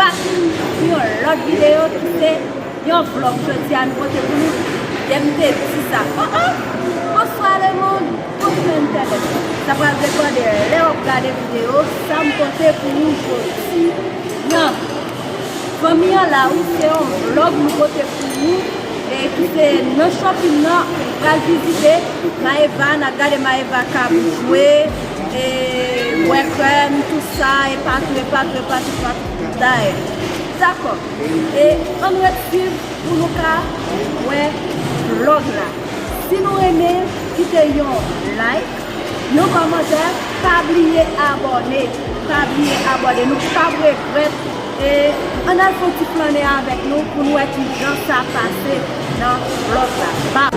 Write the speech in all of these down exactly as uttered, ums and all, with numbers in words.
Yon lòt videyo ki se yon vlòg jodi a nou pote pou nou. Lè m te di sa, oh, oh, bonswa lemonn, bonswa entènèt. Sa pral depande lè w ap gade videyo, sa m pote pou nou jodi a. Fanmi an la wi, se yon vlòg nou pote pou nou, e ki se nan Chopin nan, pral vizite Maëva, n ap gade Maëva k ap jwe, e bwè krèm, tout sa, e patou, e patou, e patou, patou. Dayè, dakò. E ann ret swiv pou nou ka wè vlòg la. Si nou renmen, kite yon like, yon kòmantè, pa bliye abòne. Pa bliye abòne. Nou p ap regrèt. E ann al fè yon ti flannen avèk nou pou nou wè kijan sa pase nan vlòg la. Bye.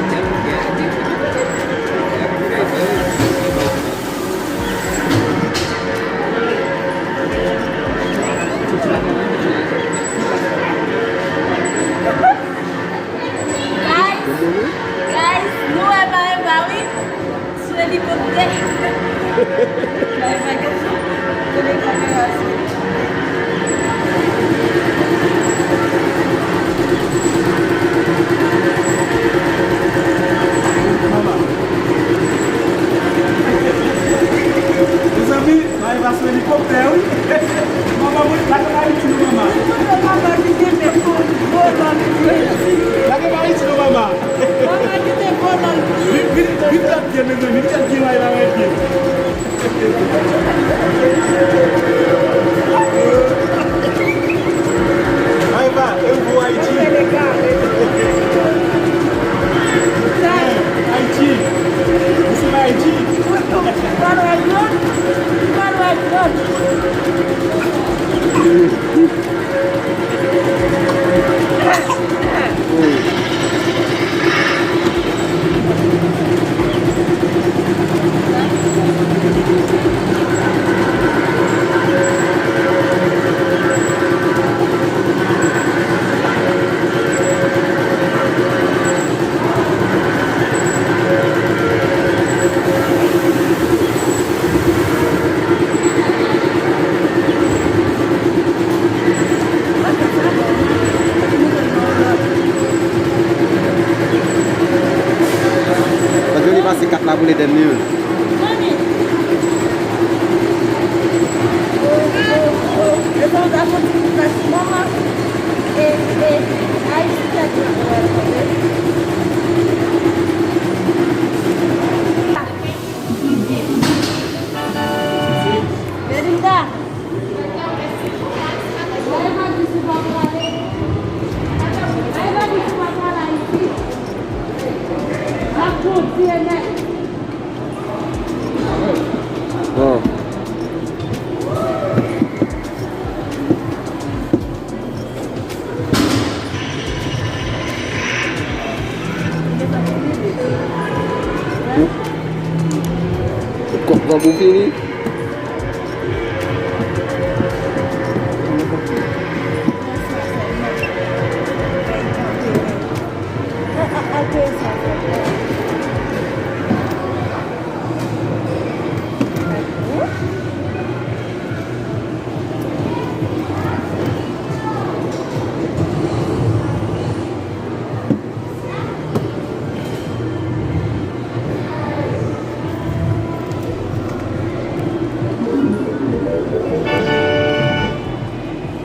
Guys, guys, nou wè Maëva wi, sou elikoptè. Maëva gen sou, gen kamera sou. Mezanmi, Maëva sou elikoptè wi. Manman mwen, lage Ayiti non manman. Lage Ayiti non manman. Vin, vin, vin gad byen, mezanmi, vin gad byen Maëva, gad byen. Maëva, e ou vo Ayiti? Ayiti. Ou sou Ayiti? Anjoli pase kat la pou Ledèn li menm. Belinda. Bon. Kòk lan pou fini.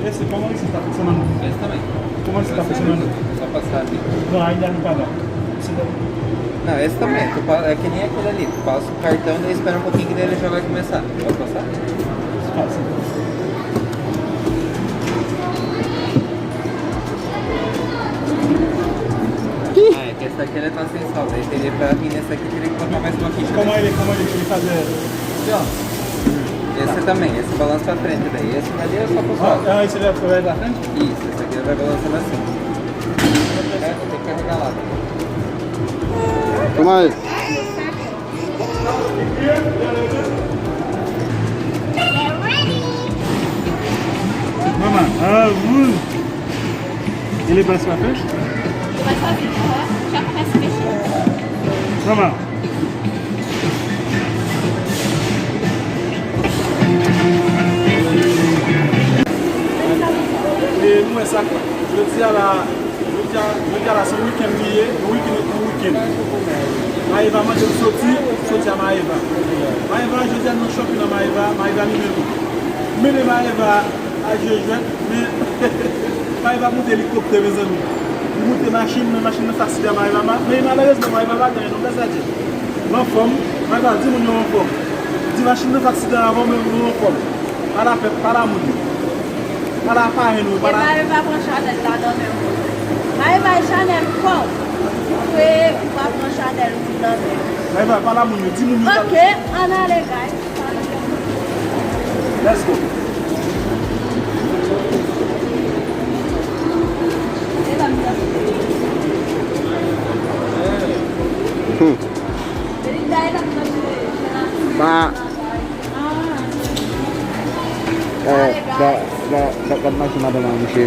Esse, como é que você está funcionando? Esse também. Como é que você está funcionando? Só passar ali. Não, ainda não pagou. Você não. Não, esse também. Tu pa-, é que nem aquele ali. Tu passa o cartão e espera um pouquinho que daí ele já vai começar. Pode passar? Passa. Ah, é que essa aqui ela tá sem saldo. Aí teria pra vir nessa aqui, teria que botar mais uma ficha. Como ele, como ele, ele fazer? Aqui, ó. Esse também, esse balanço pra frente daí. Esse dali é só pro saldo. Ah, esse daqui vai pra frente? Isso, esse aqui vai balançando assim. É, tem que carregar lá. Toma aí. Mama, ah, uh. Ele vai sua frente? Ele vai sozinho, aham. Já começa a mexer. Mama. Sa k la. Jodi a la, jodi a, jodi a la se wikenn li ye, yon wikenn, yon wikenn. Maëva mande m soti, soti a Maëva. Maëva, jodi a nan shopping an Maëva, Maëva li menm. Mennen Maëva al jwe jwèt, men Maëva moute elikoptè, mezanmi. Li moute machin, men machin nan fasil a Maëva, ma-, men malerezman Maëva pa gen non, gras a Dye. M anfòm, Maëva di moun yo anfòm. Di machin nan fasil a avan, men nou anfòm. Pa la pèp, pa la moun. Pa la parenn ou, pa la. Maëva pran chanèl la nan men w. Maëva e chanèl kò w. Ou kwè ou pa pran chanèl moun nan men w. Maëva, pa la moun yo, di moun yo. Ok, ann ale, guys. Let's go. Hmm. Ba. Eh, ba, ba, ba, gad mache madanm an, mouche.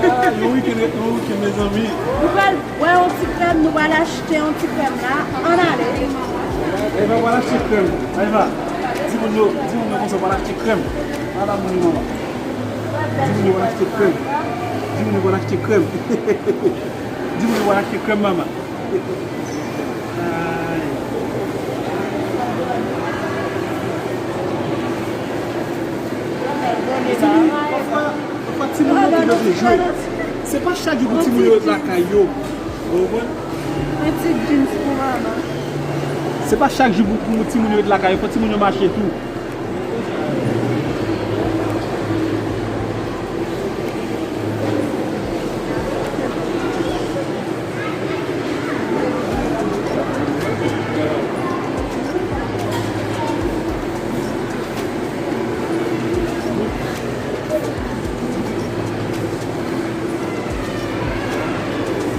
Ah, yon wikenn, yon wikenn, mezanmi. Nou pral bwè yon ti krèm, nou pral achte yon ti krèm la. Ann ale. Eva pral achte krèm. Eva, di moun yo, di moun yo konsa pral achte krèm. Ala moun yo, manman. Di moun yo pral achte krèm. Di moun yo pral achte krèm. Di moun yo pral achte krèm, manman. Ay. Mezanmi, pafwa, pafwa timoun yo te dwe jwe. Se pa chak jou pou timoun yo ret lakay yo. Ou konprann? Yon ti jeans pou manman. Se pa chak jou pou, pou timoun yo ret lakay yo. Fò timoun yo mache tou.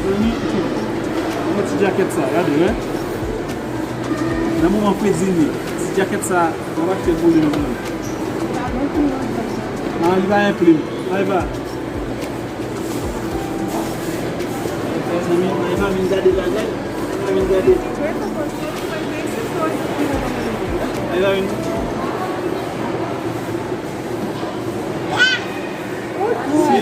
Mezanmi, ti djakèt sa, gade, wè. Nan moman fè dine, ti djakèt sa, mwen pa fè pou li menm non. Ah, li pa yon plim. Eva. Mezanmi, Eva vin gade bagay. Eva vin gade. Eva vin. Si.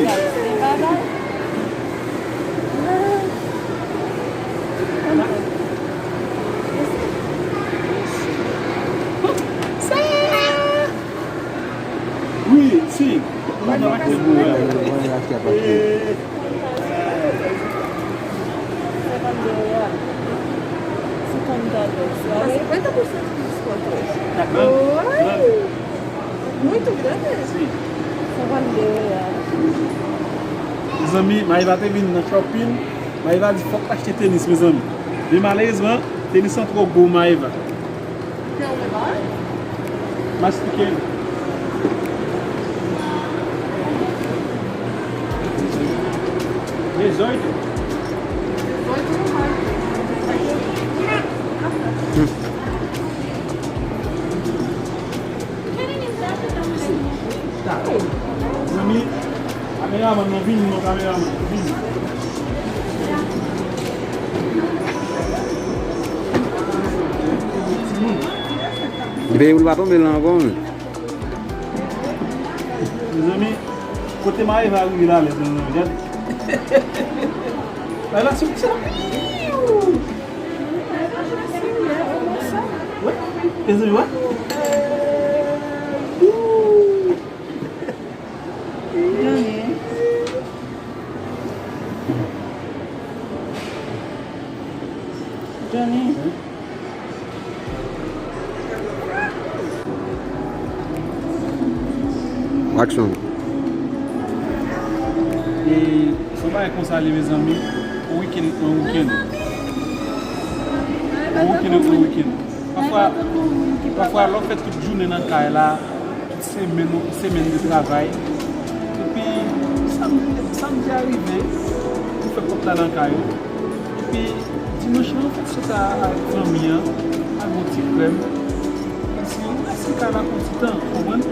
Wi, si. Mwen pa te gou la. Senkannde reyal. Senkannde reyal. Senkannde reyal. Muito grande. Senkannde reyal. Mezanmi, Maëva te vin nan shopping. Maëva di fòk l achte tenis, mezanmi. Men malerezman, tenis lan twò gwo Maëva. Mas pequeno. Dezoito. Tá. Mami, kameraman nan vini non, kameraman. Vini. Li peye pou l pa tonbe la ankò, wi. Mezanmi, kote Maëva rive la, mezanmi, gade. Maëva sou sa. Wi, mezanmi, wè. Johnny. Aksyon. E se yon bagay konsa li, mezanmi. Yon wikenn, yon wikenn. Yon wikenn, yon wikenn. Pafwa, pafwa, lè w fè tout jounen nan kay la, tout semèn, semèn de travay. Epi, samdi, samdi a rive, ou fè pòt la nan kay ou. Epi, dimanch lan, ou fè sot a, avèk fanmi an, al bon ti krèm. Mèsi, mèsi kay la pou ti tan, ou konprann?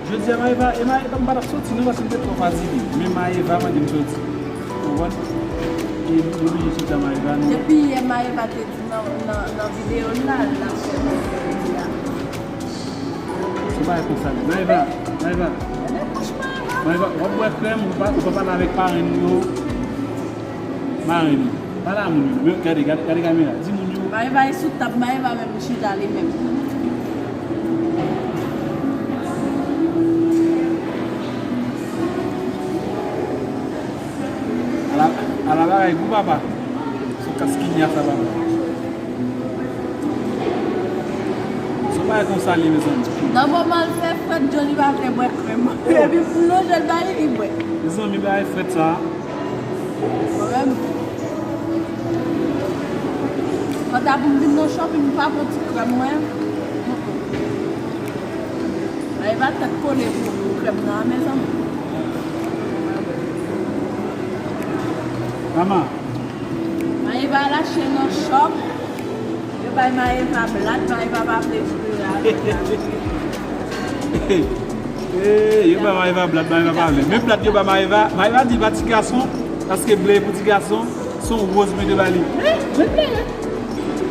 Jodi a, Maëva, e Maëva, m pa t ap soti non, paske m te twò fatige. Men Maëva mande m soti. Ou konprann? E m oblije soti a Maëva, non. Depi yè, Maëva te di nan, nan, nan videyo l la, l ap fè bon jodi a. Se bagay konsa li. Maëva, Maëva. Men franchman, Eva, Mwen, w ap bwè krèm, ou pa, ou pa pale avèk parenn ou yo. Marenn ou. Pale a moun yo. Men gade, gade, gade kamera. Di moun yo. Maeva sou tab, Maeva menm chita li menm. Ala, ala bagay gou papa. Se yon kaskinya sa papa. Se yon bagay konsa li, mezanmi. Nan moman l fè frèt, Johnny pa vle bwè krèm. Epi pou lonje l ba li, li bwè. Mezanmi, bagay frèt sa. Mwen menm, kanta pou m vin nan shopping, m pa pran ti krèm mwen. Maeva tèt kole pou, pou krèm nan, mezanmi. Mama. Maeva al achte nan shop. Yo bay Maeva blad, Maeva pa vle jwe avèk la. Eh, yo bay Maeva blad, Maeva pa vle. Men blad yo bay Maeva, Maeva di pa ti gason, paske ble pou ti gason, se yon woz mete ba li. Eh, men ble, eh.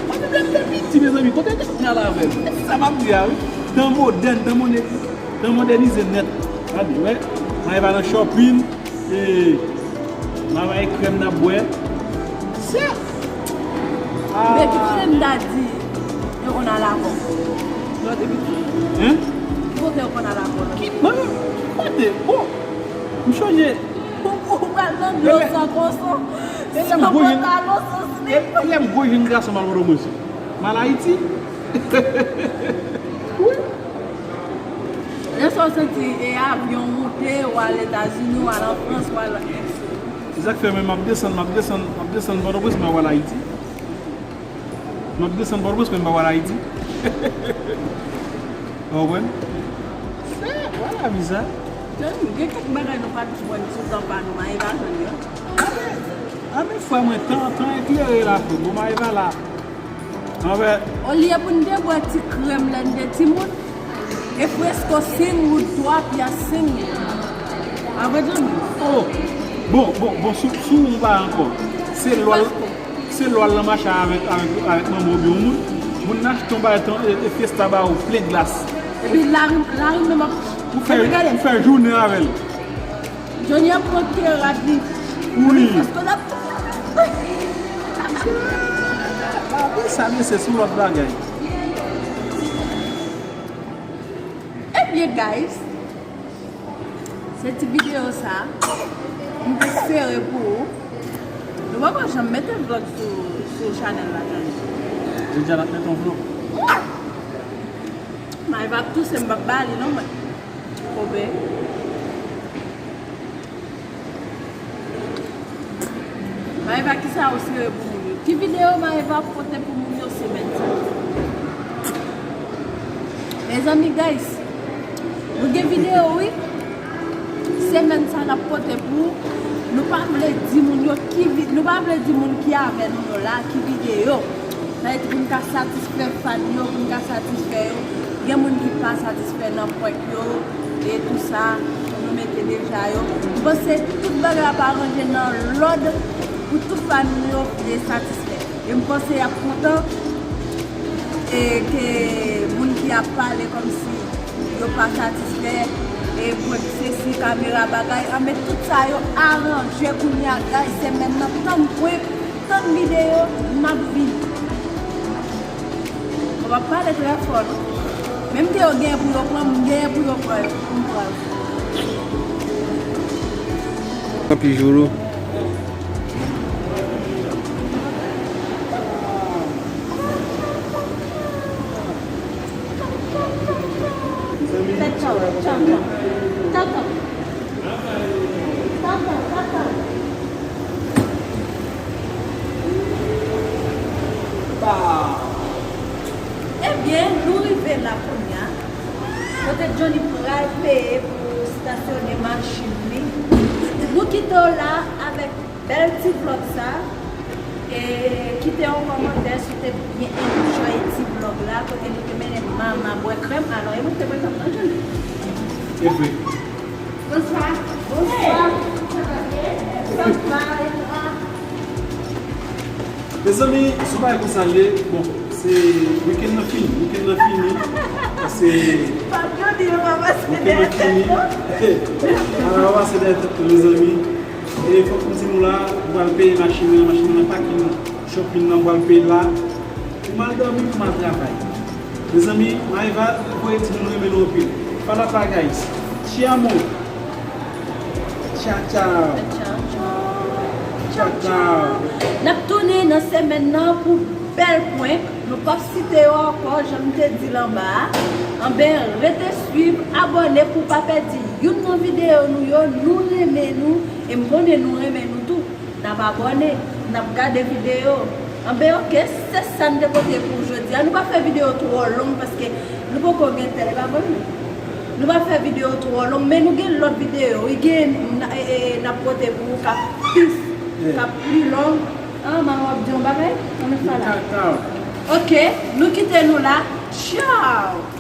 Mwen di blad te piti, mezanmi, kote te pral avè l? Sa m ap di a, wi. Dan modèn, dan modèn, dan modènize nèt. Gade, wè. Maeva nan shopping. E, mama e krèm n ap bwè. Sè! Ah. Men ki kote m ta di yo konn al avè w? Lè w te piti. Hein? Ki kote yo konn al avè w? Ki, mwen, ki kote? Bon, m chonje. Ou, ou pral nan dlo san konson. E lè m gwo jenn, e lè m gwo jenn gason m al Pòtoprens. M al Ayiti. Wi. Lè sa w santi e avyon moute, w al Etazini, w al an Frans, w al. Se sa k fè mwen m ap desann, m ap desann, m ap desann Pòtoprens, mwen w al Ayiti. M ap desann Pòtoprens, mwen m pa w al Ayiti. Ou konprann? Se, vwala, visa. Jan, gen kèk bagay nou pa t jwenn sou tan pa nou, Maeva jwenn yo. Anben, anben, frè mwen, tan, tan eklere la, frè. Bon, Maeva la. Anben. Olye pou n te bwè ti krèm lè n te timoun, e fresko senk goud, twa pyès senk goud. Avè Johnny. Oh! Bon, bon, bon, sou, sou ou pa ankò. Se lwa l, se lwa l nan mache avèk, avèk, avèk manman oubyen yon moun. Moun nan achte yon bagay tan, e, e Fiesta ba ou plen glas. Epi lari, lari menm ap. Ou fè, ou fè jounen avè l. Johnny ap pran kè rad li. Wi. Paske l ap. Papi, sa mesye sou lòt bagay. Ebyen, guys, se ti videyo sa m te sere pou ou. Nou poko janm mete vlòg sou, sou chanèl la, Johnny. Jodi a n ap mete yon vlòg. Maeva ap touse, m p ap ba li non, mwen. Kobe. Maeva, kisa ou sere pou moun yo? Ki videyo Maeva ap pote pou moun yo semèn sa? Mezanmi, guys, nou gen videyo, wi. Semèn sa n ap pote pou nou pa vle di moun yo ki vi-, nou pa vle di moun ki avè nou yo la, ki videyo. Sa vle di pou n ka satisfè fan yo, pou n ka satisfè yo. Gen moun ki pa satisfè nan prank yo, e tou sa, nou mete deja yo. M panse tout bagay ap aranje nan lòd pou tout fan yo e satisfè. E m panse y ap kontan, e ke moun ki ap pale kòmsi yo pa satisfè, e prank sesi, kamera bagay, anben tout sa yo aranje kounye a, guys, semèn nan tann prank. Tann videyo, m ap vini. Mwen p ap pale trè fò, non. Menm ke yo genyen pou yo pran, m genyen pou yo pran, pou m pran. Anpil joulou. Tèt chaw, chaw, chaw. Chaw, chaw. Ebyen, nou rive la kounye a. Kote Johnny pral peye pou stasyone machin li. Nou kite w la avèk bèl ti vlòg sa. E kite yon kòmantè si w te byen enjoy ti vlòg la, kote nou te mennen mama bwè krèm. Alò, e mwen ki te bwè krèm nan, Johnny? E vre. Bonswa. Bonswa. Sa va? Mezanmi, sou bagay konsa l ye, bon, se wikenn nan fini, wikenn nan fini, se. Pa t jodi, yo pa pase. Ok, nou fini. Ala w pase dèyè tèt mwen, mezanmi. E fòk m di nou la, m pral peye machin nan, machin nan pakin shopping nan, m pral peye l la. Pou m al dòmi, pou m al travay. Mezanmi, Maëva voye di nou renmen nou anpil. Fala pra guys. Te amo. Tchao, tchao. Tchao, tchao. N ap tounen nan semèn nan pou bèl prank. Nou p ap site yo ankò, jan m te di l anba a. Anben, rete swiv, abòne pou w pa pèdi youn nan videyo nou yo. Nou renmen nou, e m konnen nou renmen nou tou. N ap abòne, n ap gade videyo. Anben, oke, se sa n te pote pou w jodi a. Nou pa fè videyo twò long paske nou poko gen tèl, e pa vre, non? Nou pa fè videyo twò long, men nou gen lòt videyo. I gen, n, e, e, n ap pote pou ou k ap plis, k ap pli long. An, mama w ap di yon bagay? Ann fè la. Oke, nou kite nou la. Tchao!